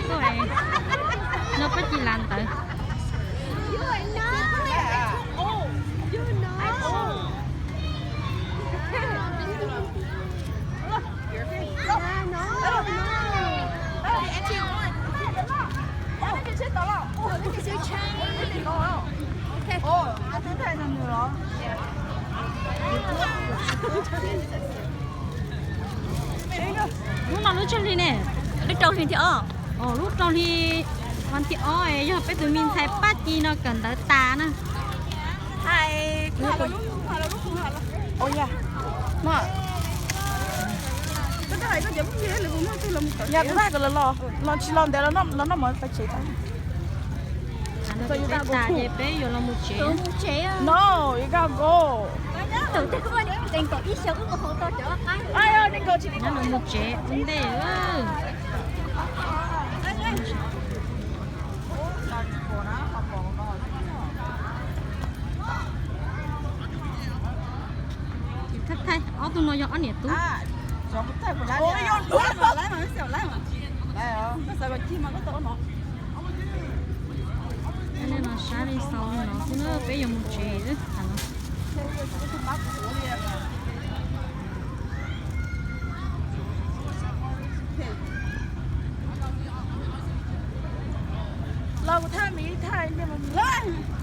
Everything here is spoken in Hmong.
Tuaj, no Paj Ci lav ntawv. Lub no lub tsawg hli ne? Lub rau hli thiab os. Lub rau hli, vas thib ob, yog peb tus me ntxhais Paj Ci no kawm ntawv tas na. Hais, yog kuv hais kom lawv los, los tsis los ntev los noj mov pais tsev tag. Peb tas ces peb yuav los mus tsev. No, you gotta go. Nyob los mus tsev ua ntej. Thaij thaij, ob tug no yog ob niam tub. Nej los saib li xaus li no xwb na, peb yuav mus tsev lawm no. Los kuv thaij me thaij ntej mus lawm.